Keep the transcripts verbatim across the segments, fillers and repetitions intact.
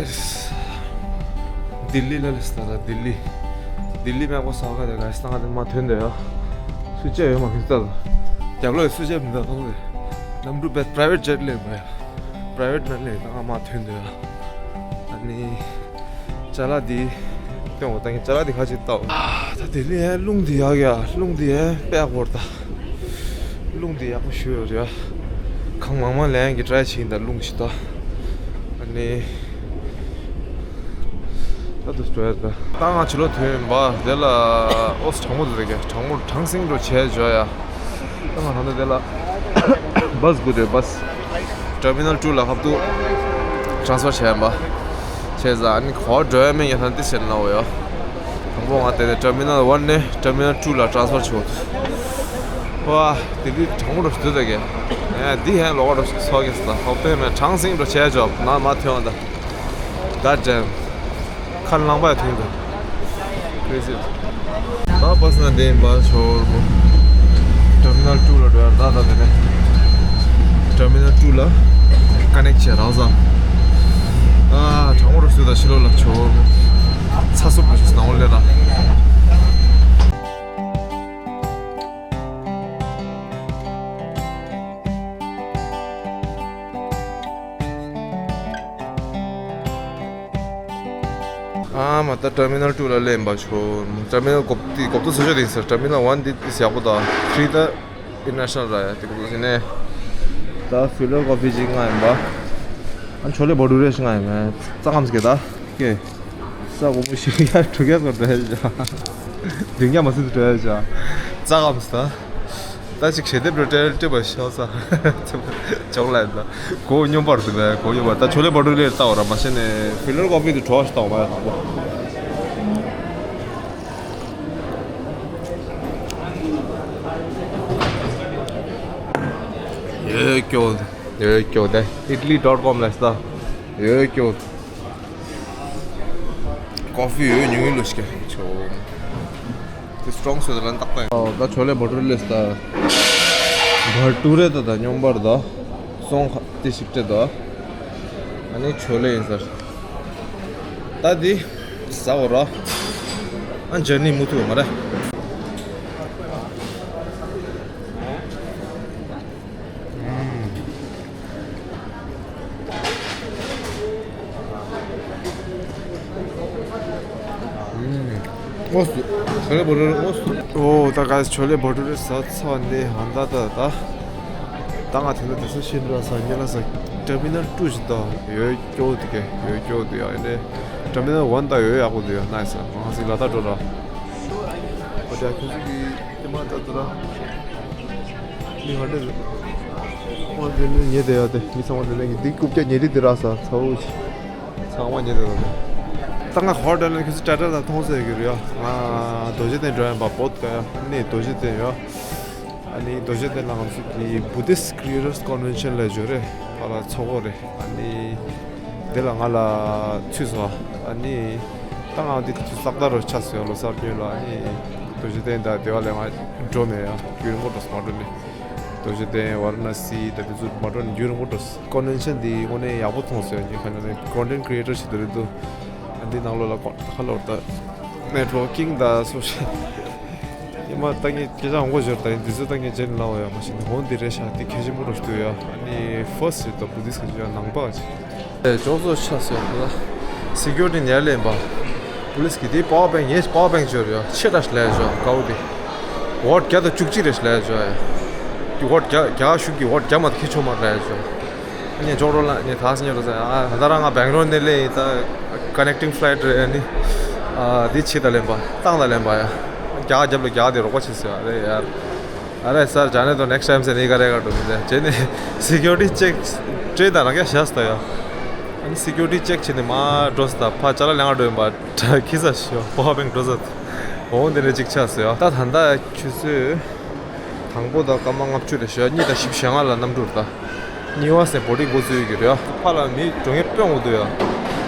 ལྡི་ལི་ལ་ལས་ད་ལ་ལྡི་ལི། ལྡི་ལི་མེག་པོ་ས་ག་རེ་ག་ས་ང་དེ་མ་ཐོན་འདོད་ཡ། སུ་ཅེ་ཡོད་མ་གི་ད་ལ། རྒྱབ་ལོག་སུ་ཅེ་མི་འདུག་གང་རེད། གནམ་གྲུ་བས་པ་རའི་ཝེ་ཊི་ཇེ་ཊི་ལས་མ་ཡ། པ་རའི་ཝེ་ཊི་ན་ལས་ད་ང་མ་ཐོན་འདོད་ཡ། ཨ་ནི། ཅ་ལག་འདི་སྟོན་འོ་ད་ངས་ཅ་ལག་འདི་ཁ་ཅིག་བལྟའོ། ད་དེ་ལས་རླུང་འདི་ཡག་ཡ། རླུང་འདི་དཔེ་ཡག་པོ་རེད་ད། རླུང་འདི་ཡག་པོ་ཞུ་ཡོད་རེད་ཡ། གང་མང་མང་ལེན་གི་ཊ་རའི་བྱེད་ཡིན་ད་རླུང་ཞིག་ད། ཨ་ནི། ད་དུ་འགྲོ་ཡ་ད། ད་ང་ཕྱི་ལོགས་ཐོན་ཡིན་པ་དེ་ལ་ཨོ་སི་གྲང་མོ་འདུག་རེད་ག་གྲང་མོ་གྲང་སིང་འགྲོ་བྱས་འཇོ་ཡ། ད་ང་ད་ནི་དེ་ལ་བྷ་སི་སྒུག་དེ་བྷ་སི། ཊར་མི་ནལ་ཊུ་ལ་ཧབ་ཏུ་ཊ་རན་སི་ཕར་བྱས་པ། བྱས་ཙང་ཨ་ནི་གོ་བ་འགྲོ་ཡ་མེད་ཡ་ཐང་ཏི་སེན་ལ་འོ་ཡོ། དང་པོ་ང་དེ་ནས་ཊར་མི་ནལ་ཝན་ནས་ཊར་མི་ནལ་ཊུ་ལ་ཊ་རན་སི་ཕར་བྱེད་འོ་ཐུ། ཝ། དེ་དུས་གྲང་མོ་འགྲོ་ཞིག་དུས་དེ་གས། ཨ་འདི་ཧན་ལོག་འགྲོ་ཞིག་ཚོགས་གས་ད་ཧོབ་ཏེ་མེད་གྲང་སིང་འགྲོ་བྱས་འཇོ་ན་མ་ཐོན་འོ་ད། God damn. ཁ་ལངས་པ་ཡ་ཐོན་འདུག Crazy. ད་བྷ་སི་ན་དེ་ཡིན་པ་ཞོར་པོ། ཊར་མི་ནལ་ཊུ་ལ་འགྲོ་ཡ་ད་ད་དེ་ནས། ཊར་མི་ནལ་ཊུ་ལ་ཀ་ནེག་བྱས་རག་ས། ཨ་གྲང་མོ་རུ་སུ་ད་ཕྱི་ལོགས་ལ་ཞོར་པོ། ཚ་སུབ་རུ་ནང་ལ་ལས་ར། ཨ་མ་ད་ཊར་མི་ནལ་ཊུ་ལ་སླེབས་པ་ཆོ། ཊར་མི་ནལ་གོབ་ཏི་གོབ་ཏུ་སོ་ཆོ་དེ་ཡིན་ས། ཊར་མི་ནལ་ཝན་འདི་ཏི་ཡག་པོ་ད། ཐི་རི་ད་ཨིན་ཊར་ནེ་ཤ་ནལ་ར་ཡ་དེ་གོབ་ཏུ་ཟིན་ནས། ད་ཕི་ལར་ཀོ་ཕི་ཅིག་མངགས་ཡིན་པ། ཨ་ཆོ་ལེ་བོ་ཊུ་རེ་ཞིག་མངགས་ཡིན་པ། རྩ་ཁམས་སྐད་ད་ཀེ། ས་གོ་མོ་ཞིག་ཡར་དྲུག་ཡར་སྐོར་འགྲོ་ཡ་ཞག་བདུན་བརྒྱ་མ་ཟིན་དུ་འགྲོ་ཡ་ཞག་རྩ་ཁམས་ད། ད་ཅིག་ཞལ་འདེབས་རུ་སྤྲད་སྤྲད་པ་ཤོག་ས། ཅོག་ལ་ཡིན་ད། གོ་སྙོམས་པར་འདུག་པས་གོ་སྙོམས་པར་ད་ཆོ་ལེ་བོ་ཊུ་རེ་ལྟ་བ་ར་མ་ཤེས་ནས་ཕི་ལར་ཀོ་ཕི་དུ་གྲོ་ཞིག་ལྟ་བ་མ་ཡ་དང་པོ། ཡོད་སྐྱོ། ཡོད་སྐྱོ་དེ་ཨི་ཊ་ལི་ཌོཊ་ཀོམ་ལ་ས། ཡོད་སྐྱོ། ཀོ་ཕི་ཡོད་ཉུང་ཉུང་ལོ་ཞིག་ཆོ། དེ་སི་ཊོང་སོ་དེ་ལ་ཏག་ཏག་ད་ཆོ་ལེ་བོ་ཊུ་རེ་ལས་ད། བོ་ཊུ་རེ་ད་ད་སྙོམས་པར་ད། སོང་ཁ་དེ་ཞིག་སྤྲད་ད། ཨ་ནི་ཆོ་ལེ་ཡིན་ཟེར། ད་དེ་ཟ་འོ་ར། ཨ་ཇར་ནི་མུ་ཐུ་མ་རེད། ཨོ་སུ། ཆོ་ལེ་བོ་ཊུ་རེ་ཨོ་སུ། ཨོ་ད་ག་ཆོ་ལེ་བོ་ཊུ་རེ་ཟ་ཚར་ནས་ཧན་ད་ད་ད། ད་ང་དེ་ལ་དེ་ཚོ་ཤེས་འགྲོ་ས་ཉེ་ལ་ས། ཊར་མི་ནལ་ཊུ་ཞིག་ད་ཡོད་སྐྱོ་དེ་གས་ཡོད་སྐྱོ་དེ་ཡ་ཡིན་ནས། ཊར་མི་ནལ་ཝན་ད་ཡོད་ཡག་པོ་དེ་ཡ་ནའི་ས་ང་ཚིག་ལ་ད་འགྲོ་ར། ཨོ་ད་ཁྱོད་ཚོ་གི་དེ་མ་ད་ད་ར། མི་ཧ་ལས་རེད། ཁོང་དེ་ནས་ཉེ་དེ་ཡོད་དེ་མི་ཚང་མ་དེ་ནས་འདི་རྐུབ་བཀྱག་ཉེ་རིགས་དེ་རག་ས་ཚ་བོ་ཞིག་ཚང་མ་ཉེ་དེ་རག་དེ། ད་ང་ཧོར་དེ་ནས་ཁྱོད་ཚོ་ཏྲ་ཏྲ་དང་མཐོང་ས་ཡོད་ཀྱི་རེད་ཡ། ང་རྡོ་རྗེ་གདན་འགྲོ་ཡ་ཡིན་པ་བོད་ག་ཡ་ནས་རྡོ་རྗེ་གདན་ཡོད། ཨ་ནི་རྡོ་རྗེ་གདན་ལ་ང་ཚོ་གི་Buddhist Creators Convention ལ་འབྱོར་རེད་ཕ་ལ་ཚོགས་འཁོར་རེད། ཨ་ནི། དེ་ལ་ང་ལ་ཚུད་སོང་། ཨ་ནི། ད་ང་འདི་དུས་ལྷག་ད་རུ་ཆགས་སོང་ལོ་གསར་སྤྱོད་ལ་ཨ་ནི། རྡོ་རྗེ་གདན་དང་དེ་བ་ལས་ང་འགྲོ་མེད་ཡ་རྒྱུན་རིང་པོ་འགྲོ་སོང་མ་འགྲོ་ནི། རྡོ་རྗེ་གདན་ཝ་ར་ཎ་སི་དང་དེ་ཚོ་མ་འགྲོ་ནི་རྒྱུན་རིང་པོ་འགྲོ་སོང་། Convention འདི་དངོས་གནས་ཡག་པོ་མཐོང་སོང་ཡ་ཁ་ནས་Content Creator ཞིག་ཏུ་རེད་འདུག་ཨ་འདི་ནང་ལོགས་ལ་ཁ་ལོར་ད་Networking དང་Social ཉི་མ་ལྟ་ངན་སྐད་ཆ་འོང་གོ་ཞོར་ད་ཡིན་འདི་ཚོ་ལྟ་ངན་ཇེན་ལའོ་ཡ་མ་ཤེས་ནི་འོང་འདི་རེད་ཤག་འདི་གལ་ཆེན་པོ་རུ་ཞུ་ཡ། ཨ་ནི་ཕར་སི་རེད་ད་བུ་དིས་ག་ཅི་ཡ་ནང་པ་ཅི། ཨེ་ཅོག་ཙོ་ཆ་སོང་ད། སི་ཀུ་རི་ཊི་ཉར་ལེན་པ། པུ་ལིས་གི་དེ་པ་ཝར་བེང་ངས་པ་ཝར་བེང་ཅོར་ཡ་ཆེ་ཏྲ་ལས་ཅོ་གའུ་དེ། ཝོཊ་བརྒྱ་དང་བཅུ་གཅིག་རེ་ལས་ཅོ་ཡ། ཝོཊ་བརྒྱ་བརྒྱ་ཤུགས་ཀྱི་ཝོཊ་བརྒྱ་མ་ཐེ་ཆོ་མ་ལས་ཅོ། ངས་ཇོག་རོ་ལ་ངས་ཐག་སྙེ་རོ་ཟེར་ཨ་ད་རང་ང་བེང་ལོར་ནས་ལས་ད་ཀ་ནེག་ཊིང་ཕ་ལའི་ཊི་རེད་ཨ་ནི། ཨ་འདི་ཆེ་ད་ལེན་པ་བཏང་ད་ལེན་པ་ཡ། རྒྱ་རྒྱབ་ལ་རྒྱ་དེ་རོགས་པ་བྱེད་ཟེར་ཨ་རེ་ཡ། ཨ་རེ་སར་ཇ་ནེ་དོ་next time ཟེར་ནི་ག་རེ་ག་འགྲོ་མི་ཟེར་བྱས་ནས་སི་ཀུ་རི་ཊི་ཅེག་སྤྲད་ད་རང་རྒྱ་བཞག་སྟ་ཡ། ཨ་ནི་སི་ཀུ་རི་ཊི་ཅེག་བྱས་ནས་མ་འགྲོ་སྟ་ཕ་ཅ་ལག་ལེན་ག་འགྲོ་ཡིན་པ་ཁི་ས་ཤོ་པ་བེང་འགྲོ་ས་འོང་དེ་ནས་ཅིག་ཆགས་སོ་ཡ། ད་ད་ལྟ་ཆུ་ཚོད། དང་པོ་དང་སྐར་མ་ལྔ་བཅུ་རེ་ཞོ་གཉིས་དང་བཞི་བཅུ་ཞེ་ལྔ་ལ་གནམ་གྲུར་ད། གཉིས་པ་སེ་བོ་ཊིང་འགོ་བཙུགས་ཀྱི་རེད། ཕ་ལ་མི་འགྲོ་ངེས་དཔོན་འོ་དུ་ཡ།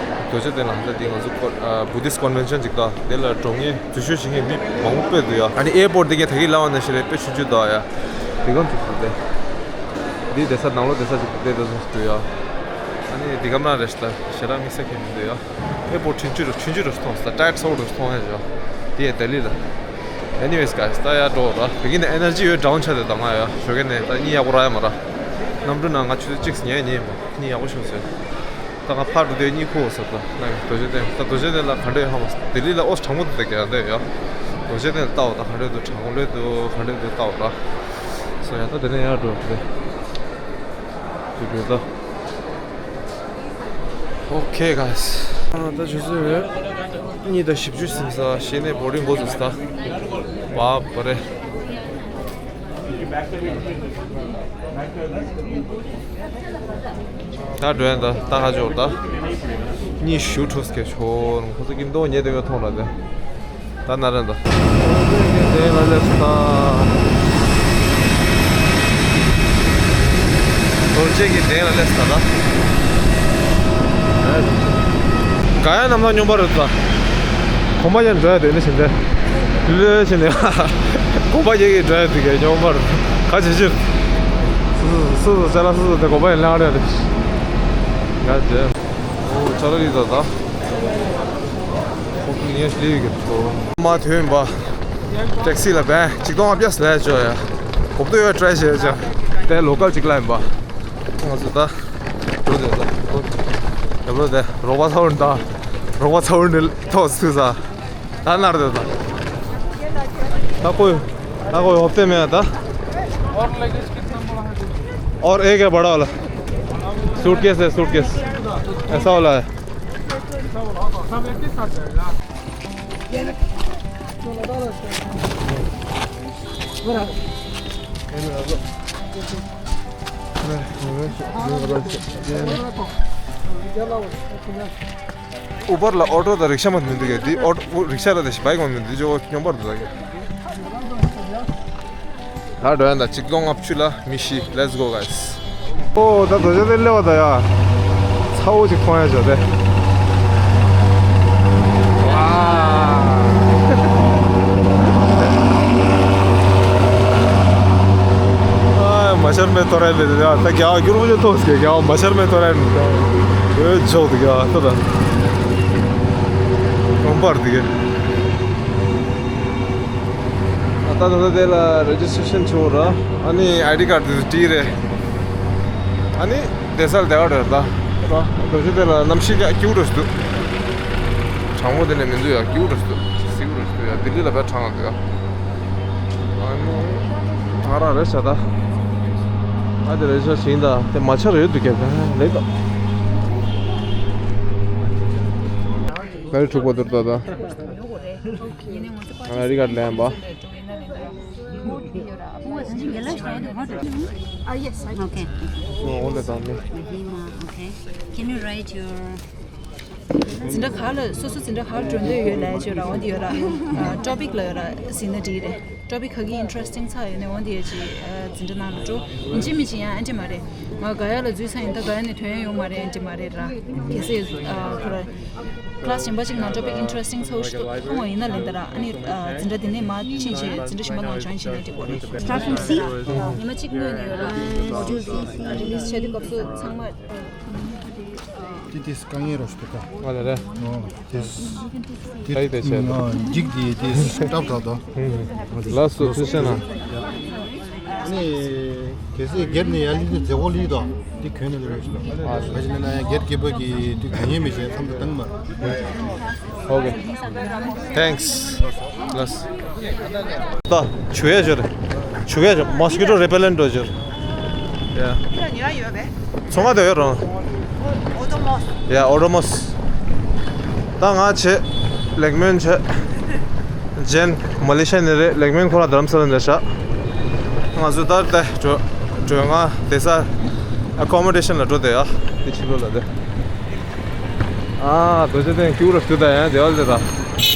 རྡོ་རྗེ་གདན་ལ་ཧ་ད་དེ་ང་ཚོ་ཀོ་ཨ་བུ་དིས་ཀོན་ཝེན་ཤན་ཅིག་ད་དེ་ལ་འགྲོ་ངེས་འཛུལ་ཞུགས་བྱེད་ངེས་མི་མང་པོ་དཔེ་འདུག་ཡ། ཨ་ནི་ཨེར་པོར་ཊི་དེ་གས་ད་གི་ལ་བ་ན་ཤི་རེ་དཔེ་ཆུང་ཆུང་ད་ཡ། དེ་གམ་ཅིག་ཏུ་དེ། འདི་བསྡད་ས་ནང་ལོགས་བསྡད་ས་ཅིག་ཏུ་བསྡད་དུ་སོང་ཞིག་འདུག་ཡ། ཨ་ ཨ་ནི་འདི་ག་མ་རེད་ད། ཞེ་དྲག་དམིགས་བསལ་གང་ཡང་མི་འདུག་ཡ། ཨེ་པོ་ཆུང་ཆུང་རུ་ཆུང་ཆུང་རུ་མཐོང་སོང་། ཊའེཊ་སོ་རུ་མཐོང་ཡ་ཡོད། དེ་ཡ་ལྡི་ལི་ལ། Anyways guys, ད་ཡར་འགྲོ་ར། བོད་ཀྱི་ནས་ཨེ་ནར་ཇི་ཡོད། ཌའུན་ཆགས་དེ་ད་ང་ཡ་ཞོགས་ཀས་ནས་ད་གཉིད་ཡག་པོ་རག་ཡ་མ་ར། གནམ་གྲུ་ནང་ང་ཆུ་ཚོད་གཅིག་ཉལ་ཉལ་ཡིན་པ། གཉིད་ཡག་པོ་ཤོར་སོང་། ད་ང་ཕར་འགྲོ་དུས་གཉིད་ཁུག་ཟེར་ད། ན་རྡོ་རྗེ་གདན། ད་རྡོ་རྗེ་གདན་ལ་ག་འདྲ་ཡོད་ཧ་མ་སོང་། ལྡི་ལི་ལ་ཨོ་གྲང་མོ་འདུག་ད་ག་འདྲ་ཡོད། རྡོ་རྗེ་གདན་ལ་ལྟ་བ་ད་ག་འདྲ་འདུག་གྲང་མོ་ལོས་འདུག་ག་འདྲ་འདུག་ལྟ་བ་ད། སོ་ཡ་ད་དེ་ནས་ཡར་འགྲོ་རེད། དེ་འགྲོ་ད། Okay guys, ད་ཆུ་ཚོད་གཉིས་དང་བཞི་བཅུ་ཟིན་ས། གཞི་ནས་བོར་ཌིང་འགོ་འཛུགས་ས། བ་བ་རེད། ད་འགྲོ་ཡ་ད། ད་ཧ་ཅོར་ད། གཉིད་ཞུ་འཕྲོ་སྐད་ཆོ་ཁོ་ཚོ་ཀིན་ཏོ་ཉེ་དེ་བས་མཐོང་ར་དེ། ད་ན་ར་ད། རྡོ་རྗེ་གི་གདན་ལ་སླེབས་ས་ད། རྡོ་རྗེ་གི་གདན་ལ་སླེབས་ས་ད། ག་ཡ་ནམ་ལ་སྙོམས་པ་རེད་ད། གོམ་པ་ཡར་འགྲོ་ཡ་དེ་འདྲ་བྱེད་འདྲ། ལོས་བྱེད་འདྲ། གོམ་པ་ཡར་གི་འགྲོ་ཡ་དེ་ག་སྙོམས་པ་རེད། ག་བྱེད་ཕྱིར། སོ་སོ་སོ་སོ་ཅ་ལག་སོ་སོ་དེ་གོམ་པ་ཡར་ལངས་རེད། ང་བྱེད། ཨོ་ཅ་ལག་ཡིན་ད་ད། ཁོ་ཀུན་ཡས་ལིའུ་གི་ཏོ། མ་ཐོན་པ། ཊེག་སི་ལ་བན་ཆིག་སྟོང་ལྔ་བརྒྱ་ཟེར་ཅོ་ཡ། གོབ་ཏོ་ཡོད་ཊ་རའི་བྱས་ཅོ། དེ་ལོ་ཀལ་ཅིག་ལ་ཡིན་པ། ང་ཚོ་ད། འགྲོ་དེ་ད། ཡ་བོ་དེ་རོགས་པ་ཚ་བོ་ནི་ད། རོགས་པ་ཚ་བོ་ནི་ཐོག་སུ་ས། ད་ནར་དེ་ད། ད་ཁོ། ད་ཁོ་ཡོད་དེ་མེད་ད། और एक है बड़ा वाला। सूटकेस है, सूटकेस। ऐसा वाला है। ཨུ་བར་ལ་ཨོ་ཊོ་དང་རིག་ཤ་མ་མི་འདུག་གས། འདི་ཨོ་ཊོ་རིག་ཤ་ར་དེ་བཞིན་བའིཀ་མ་མི་འདུག་ཅོ་སྙོམས་པར་འདུག་གས། ད་འགྲོ་ཡ་ད། ཆིག་སྟོང་ལྔ་བཅུ་ལ་མི་བཞི། Let's go guys. ཨོ་ད་རྡོ་རྗེ་གདན་སླེབས་པ་ད་ཡ། ཚ་བོ་ཅིག་མཐོང་ཡ་ཅོ་དེ། ཝ། ཨ་མ་ཤར་མེ་ཏོ་ར་ལེ་ད་ཡ། ད་རྒྱ་བ་སྐྱུར་པོ་ཅོ་ཐོག་སྐད་རྒྱ་བ་མ་ཤར་མེ་ཏོ་ར་ནི་ད། ཨོ་ཇོག་ད་རྒྱ་བ་ད་ད། གོམ་པར་དེ་གས། ད་ད་ད་དེ་ལ་རེ་ཇི་སི་ཊེ་ཤན་བྱེད་འོ་ར། ཨ་ནི་ཨའི་ཌི་ཀར་དེ་ཚོ་བྲིས་རེད། ཨ་ནི་བསྡད་ས་ལ་བསྡད་པ་རེད་ད། ར་རྡོ་རྗེ་གདན་ལ་གནམ་གཤིས་ཀྱང་སྐྱིད་པོ་འདྲ་ཞིག་འདུག་གྲང་མོ་དེ་ནས་མི་འདུག་ཡ། སྐྱིད་པོ་འདྲ་ཞིག་འདུག་བསིལ་པོ་འདྲ་ཞིག་འདུག་ཡ། ལྡི་ལི་ལ་དཔེ་གྲང་འདུག་ཡ། ཨ་ནི་ཐག་རག་རེད་ཤག་ད། ཨ་དེ་རེད་ཤག་ཞིང་ད་དེ་མ་ཆར་ཡོད་འདུག་གས། ད་ལེགས་ད། ག་རེ་འཁྲུག་པ་འདུག་ད་ད། ང་རི་གར་ལེན་པ། Ah, yes, I do. Okay. ཨོ་ལེ་དང་མི། Okay. Can you write your འཛིན་གྲྭ་ག་ལ་སོ་སོ་འཛིན་གྲྭ་ག་ལ་འགྲོ་འདོད་ཡོད་ལབ་ཅིག་ཡོད་ར། འོ་འདི་ཡོད་ར། ཊོ་པིག་ལ་ཡོད་ར་ཟིན་ན་འགྲིག་རེད། ཊོ་པིག་ག་གི་ཨིན་ཊ་རེ་སི་ཊིང་ཚ་ཡོད་ན་འོ་འདི་ཡོད་ཅིག་འཛིན་གྲྭ་ནང་ལ་འགྲོ། ཡིན་གཅིག་མིན་གཅིག་ཡང་ཨ་འདྲ་མ་རེད། ང་ག་ཡ་ལ་འཛུལ་ཚར་ཡིན། ད་ག་ཡ་ནས་ཐོན་ཡ་ཡོད་མ་རེད། ཨ་འདྲ་མ་རེད་ར། གལ་སྲིད་ཁོ་ར་ཀི་ལ་སི་གཞན་པ་ཅིག་ནང་ཊོ་པིག་ཨིན་ཊ་རེ་སི་ཊིང་ཚ་བོ་ཞིག་འདུག་མཐོང་བ་ཡིན་ན་ལེན་ད་ར། ཨ་ནི་འཛིན་གྲྭ་འདི་ནས་མར་ཕྱིན་བྱས་འཛིན་གྲྭ་གཞན་པ་ནང་ཇོ་ཡིན་བྱས་ན་འགྲིག་གོ་རེད། Start from C? ཉི་མ་གཅིག་སྔོན་ནས་ཡོད་ར། མོ་ཌུལ་སི་སི་རི་ལི་སི་བྱས་དུས་སྐབས་སུ་ཚང་མ། དེ་དེ་དཀའ་ངལ་རོ་ཞིག་འདུག་ག་ཨ་ལེ་རེད། ཨོ་དེ་ཨ་ཡི་དེ་བྱས་ད། འགྲིག་དེ་དེ་སྐྲག་དྲག་དོ། ལགས་སོ་ཐུགས་རྗེ་ཆེ་གནང་། ཨ་ནི་གལ་སྲིད་སྒེར་ནས་ཡར་ལི་དེ་མཛེས་བོ་ལི་དོ། འདི་གོན་ནས་རེད་ཞུ། ཨ་ཕྱི་ནས་ན་ཡང་སྒེར་སྐྱིད་པོ་གི་འདི་གོན་ཡས་མི་བྱེད་བསམ་བློ་བཏང་མ། Okay. Thanks. Plus. ད་བྱུག་ཡས་ཅིག་རེད། བྱུག་ཡས་ཅིག་མོ་སི་ཀི་ཊོ་རེ་པེ་ལེན་ཊི་ཅིག་རེད། ཡ། འདི་ལ་ཉོ་ཡ་ཡོད་པས། ཚོང་ཁང་དེ་ཡོད་རུང་། ཨོ་ཨོ་ཌོ་མོས། ཡ་ཨོ་ཌོ་མོས། ད་ང་བྱེད། ལེགས་སྨོན་བྱེད། ཇེན་མ་ལེ་ཤ་ནས་རེད། ལེགས་སྨོན་ཁོ་རང་རྡ་རམ་ས་ལ་ནས་བཞག་ང་ཚོ་ད་ལྟ་འགྲོ་འགྲོ། ང་བསྡད་ས་ཨ་ཀོ་མོ་ཌེ་ཤན་ལ་འགྲོ་བསྡད་ཡ། དེ་ཕྱི་ལོགས་ལ་བསྡད། ཨ་རྡོ་རྗེ་གདན་སྐྱིད་པོ་ར་ཞིག་འདུག་ད། ཡང་བསྡད་པ་ལས་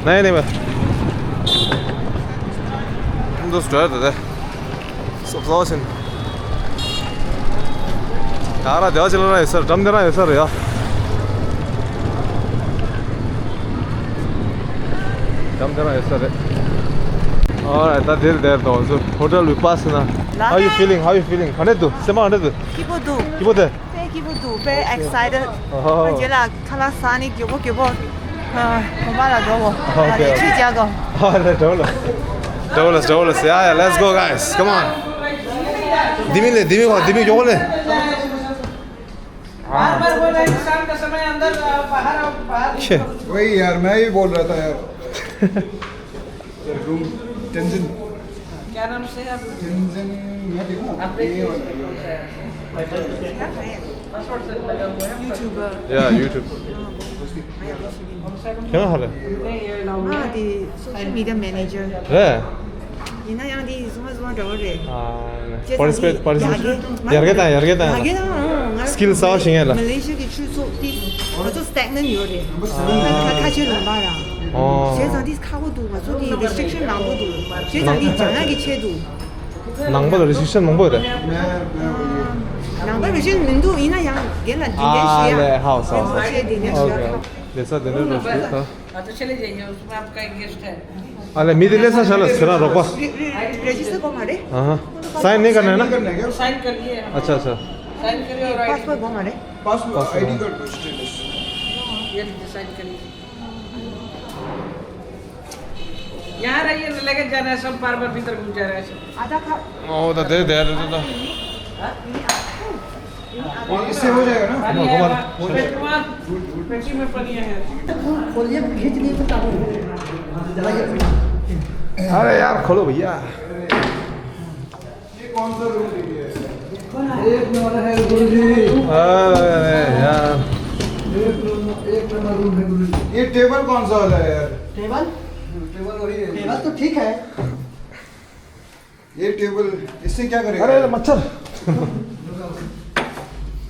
ད། ན་ཡ་ནས་མ། འདུག་སེ་འགྲོ་ཡ་ད་དེ། སོབ་སོབ་ཟིན། ད་ར་བདེ་བ་ཅིག་ལ་ར་ཡོད་ས་རེད། འགྲམ་དེ་ར་ཡོད་ས་རེད་ཡ། འགྲམ་དེ་ར་ཡོད་ས་རེད། Alright, ད་དེར་དེར་དོ་ཚོ་ཧོ་ཊེལ་བི་པཱ་སི་ན། How you feeling? How you feeling? ག་འདྲ་འདུག་སེམས་པ་ག་འདྲ་འདུག་སྐྱིད་པོ་འདུག་སྐྱིད་པོ་དེ། Thank སྐྱིད་པོ་འདུག་དཔེ་excited། ཨོ། རྗེས་ལ་ཁ་ལག་ཟ་ནས་མགྱོགས་པོ་མགྱོགས་པོ། ཨ། གོམ་པ་ལ་འགྲོ་འོ། ཨོ་ཨ་ནི་ཁེ། ཆུ་རྒྱག་གོ། ཨོ་ལ་འགྲོ་ལ། འགྲོ་ལ་འགྲོ་ལ། Yeah, yeah, let's go, guys. Come on. धीमी ले, धीमी को, धीमी क्यों ले? बार बार बोल रहे हैं, शाम का समय अंदर, आ, बाहर आओ, बाहर निकलो। वही यार, मैं ही बोल रहा था यार। Room, tension. क्या नाम से है आप? टेंशन, मैं देखूँ। आप देखिए। ये वाला। पासवर्ड से लगा हुआ है। YouTuber. Yeah, YouTube. क्या हाल है? हाँ, the social media manager. ཡིན་ན་ཡང་དེ་བཟུང་བ་བཟུང་བ་འདྲ་བོ་རེད། ཨ། བྱས་ཙང་participate དེ་participate ཡར་རྒྱས་ཡར་རྒྱས་བཏང་ཡར་རྒྱས་བཏང་ཡར་རྒྱས་བཏང་། ང་ཚོ་skill གསར་པ་ཤེས་མཁན་ལ། མ་ལེ་ཤི་ཡའི་ཆོས་ཚོགས་དེ་ང་ཚོ་stagnant ཡོད་རེད། ཨ། ཁ་ཁ་ཆེ་ལུང་པ་ར། ཨོ། བྱས་ཙང་དེ་ཁག་པོ་འདུག་ང་ཚོ་དེ་restriction མང་པོ་འདུག་བྱས་ཙང་དེ་སྦྱང་ཡག་གི་ཆེད་དུ། ནང་པ་ལ་restriction མང་པོ་ཡོད་རེད། ནང་པ་restriction མི་འདུག་ཡིན་ན་ཡང་རྒན་ལ་འདི་འདྲ་ཞུ་ཡ། ཨ་ལས་ཧའོ་སོ་སོ། ཆེད་དེ་འདྲ་ཞུ་ཡ། ཨོ་ཁེ། ལས་ས་དེ་འདྲ་འགྲོ་ཞུ་ད། हाँ, तो चले जाइए, उसमें आपका एक गेस्ट है। ཨ་ལས་མི་དེ་སླེབས་ས་བཞག་ལ་ཁྱེད་རང་རོགས་པ། रजिस्टर को मारे। हाँ, हाँ। साइन नहीं करना है ना? साइन कर लिए हैं। अच्छा, अच्छा। साइन करिए और आईडी। पासपोर्ट को मारे। Passport, passport. आईडी कार्ड दो, स्टेटस। ये लीजिए, साइन करिए। यहाँ रहिए, लेके जा रहे हैं सब, बार-बार भीतर घुस जा रहे हैं सब। आधा खा। ओ, तो दे, दे, दे, दे, दे। हाँ? और इससे हो जाएगा ना? पानी है, पेटी में पानी है। खोलिए, खींच लिए तो चालू हो जाएगा। अरे यार, खोलो भैया। ये कौन सा रूम है? एक नंबर है गुरुजी। अरे यार। एक नंबर, एक नंबर रूम है गुरुजी। ये टेबल कौन सा वाला है यार? टेबल? टेबल वही है। टेबल तो ठीक है। ये टेबल, इससे क्या करेगा? अरे, अरे, मच्छर।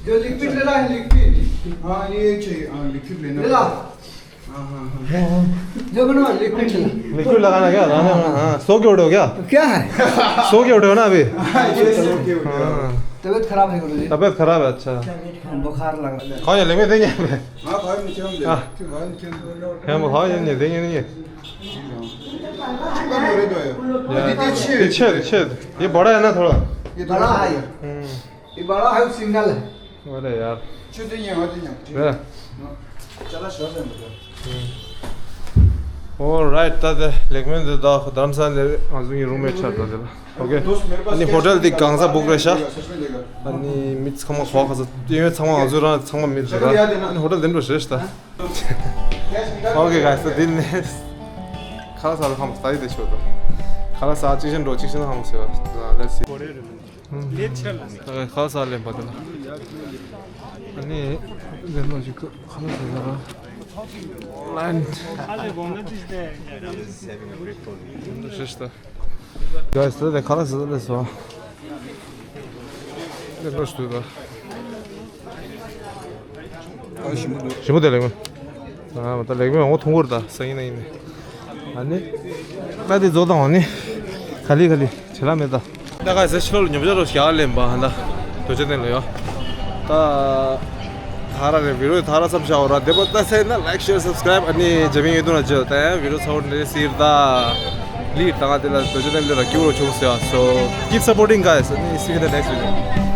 जो लिक्विड लेना है, लिक्विड। हाँ, ये चाहिए। हाँ, लिक्विड लेना। ले ला। हाँ, हाँ, हाँ। जो बनाओ, लिक्विड लेना। लिक्विड लगाना क्या? लगाना, हाँ, हाँ। सो के उठे हो क्या? तो क्या है? सो के उठे हो ना अभी? हाँ, ये सो के उठे हो। हाँ। तबीयत खराब है, गुरुजी। तबीयत खराब है, अच्छा। हाँ, बुखार लगा। खाओ, ये लेंगे, देंगे। हाँ, खाओ, नीचे हम ले। हाँ। क्यों, खाओ, नीचे हम ले। हम खाओ, ये नहीं, देंगे नहीं। चिकन हो रहे तो है। या, ये छेद। ये छेद, छेद। ये बड़ा है ना थोड़ा। ये थोड़ा बड़ा है ये। हम्म। ये बड़ा है, सिंगल है। अरे यार। छेद नहीं है, हट नहीं है। ठीक है। हाँ। चला, श्वास है मतलब। हम्म। Alright, ད་དེ་ལེགས་སྨོན་དེ་ད་རྡ་རམ་ས་ལའི་ང་ཚོ་གཉིས་རུམ་མེཊ་ཆགས་ད་དེ་ལ། ཨོ་ཁེ། ཨ་ནི་ཧོ་ཊེལ་དེ་གང་ས་བུག་རེད་ཤག་ཨ་ནི་མི་ཚང་མ་གོ་ཁ་ས་ཡོད་ཚང་མ་ང་ཚོ་རང་ཚང་མ་མི་རེད་ད། ཨ་ནི་ཧོ་ཊེལ་དེ་འགྲོ་ཞེས་ད། Okay, guys, so དེ་ནས་ཁ་ལག་ཟ་ལ་ཧམ་སྟ་ཡི་དེ་ཆོད་དོ། ཁ་ལག་ཟ་གཅིག་བཞིན་འགྲོ་གཅིག་བཞིན་ཧམ་ཟེར་བ། Let's see. ཁ་ལག་ཟ་ལེན་པ་དེ་ལ། ཨ་ནི་ལེན་ནོ་ཞིག་ཁ་ལག་ཟ་ལ་ལན། ཞེས་ད། Guys, ད་དེ་ཁ་ལག་ཟ་ལ་སོང་། ལེགས་པར་ཞུ་དང་། ཞིམ་པོ་འདུག་ཞིམ་པོ་དེ་ལེགས་མོ། ཨ་མ་ད་ལེགས་མོ་འོ་ཐུང་གུར་ད་སང་ཡིན་ན་ཡིན་ནི། ཨ་ནི། ད་དེ་རྫོགས་དང་འོ་ནི། ག་ལི་ག་ལི་བྱེད་ལ་མེད་ད། ད་ག་ས་ཕྱི་ལོགས་ལ་ཉོ་ཆ་རོ་ཞག་ལེན་པ་ཧ་ད། རྡོ་རྗེ་གདན་ལ་ཡོད། ད། ཐ་ར་རེ་བི་ཌི་ཡོ་ཐ་ར་བསམ་བྱ་འོ་ར་དེ་པོ་ད་སེ་ན་like, share, subscribe ཨ་ནི་ཇེ་མིང་ཡོད་དུ་ན་ཇེ་ད་བི་ཌི་ཡོ་ཚ་བོ་འདྲེ་སིར་ད། ལིར་ད་ང་དེ་ལ་རྡོ་རྗེ་གདན་ལ་ཀྱུ་རོ་ཆུང་སེ་ཡ། So keep supporting, guys. ཨ་ནི་see you in the next video.